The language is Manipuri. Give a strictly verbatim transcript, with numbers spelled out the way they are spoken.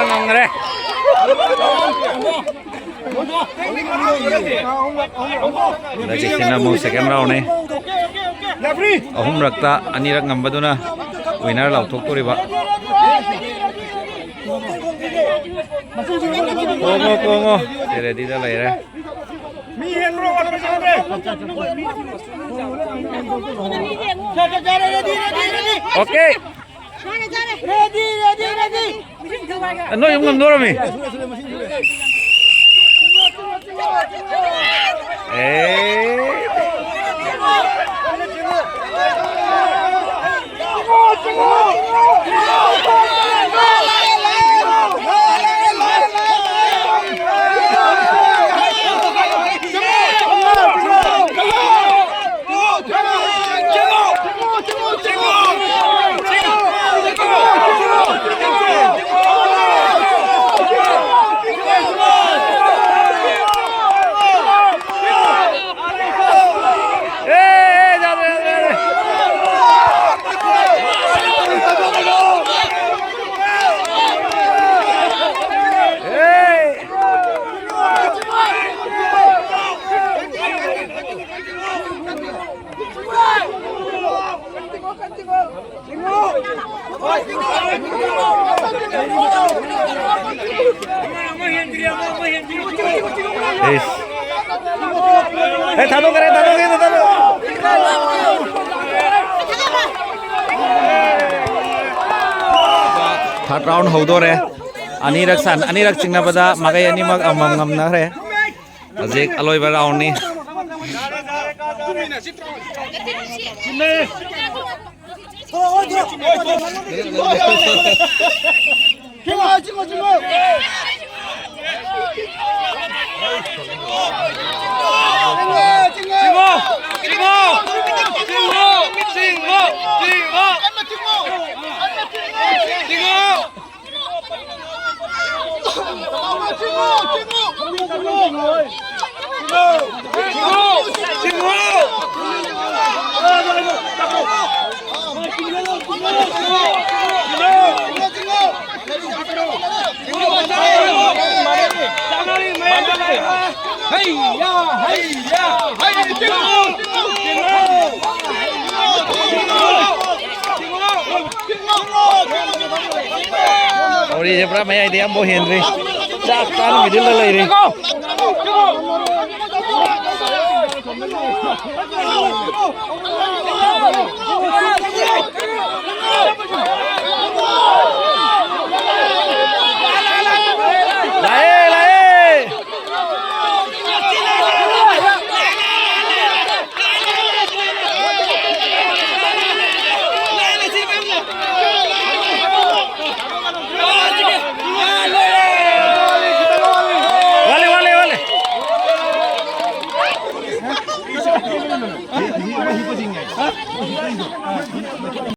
ꯉꯝꯈ꯭ꯔꯦ꯫ ꯍꯟꯗꯛꯀꯤꯁꯤꯅ ꯑꯃꯨꯛ second round ꯅꯤ꯫ ꯑꯍꯨꯝꯔꯛꯇ ꯑꯅꯤꯔꯛ ꯉꯝꯕꯗꯨꯅ winner ꯂꯥꯎꯊꯣꯛꯇꯣꯔꯤꯕ꯫ ꯀꯣꯡꯉꯣ, ꯀꯣꯡꯉꯣ꯫ ꯁꯦ, ready ꯗ ꯂꯩꯔꯦ꯫ Okay꯫ ꯅꯣꯏ ꯑꯃꯨꯛ ꯉꯝꯗꯧꯔꯝꯃꯤ꯫ ꯑꯦ꯫ ꯍꯦ, ꯊꯥꯗꯣꯛꯈ꯭ꯔꯦ, ꯊꯥꯗꯣꯛꯈ꯭ꯔꯦ, ꯊꯥꯗꯣꯛꯈ꯭ꯔꯦ꯫ Third round ꯍꯧꯗꯣꯔꯦ꯫ ꯑꯅꯤꯔꯛ ꯁꯥꯟ-, ꯑꯅꯤꯔꯛ ꯆꯤꯡꯅꯕꯗ ꯃꯥꯏꯀꯩ ꯑꯅꯤꯃꯛ ꯑꯃꯃꯝ ꯉꯝꯅꯈ꯭ꯔꯦ꯫ ꯍꯧꯖꯤꯛ ꯑꯂꯣꯏꯕ roundꯅꯤ꯫ ꯋꯥꯔꯤꯁꯦ ꯄꯨꯔꯥ ꯃꯌꯥꯏꯗ ꯑꯃꯐꯥꯎ ꯍꯦꯟꯗ꯭ꯔꯤ꯫ ꯆꯞ ꯆꯥꯅ middleꯗ ꯂꯩꯔꯤ꯫ ꯂꯥꯛꯑꯦ, ꯂꯥꯛꯑꯦ꯫ ꯋꯥꯠꯂꯤ, ꯋꯥꯠꯂꯤ, ꯋꯥꯠꯂꯤ꯫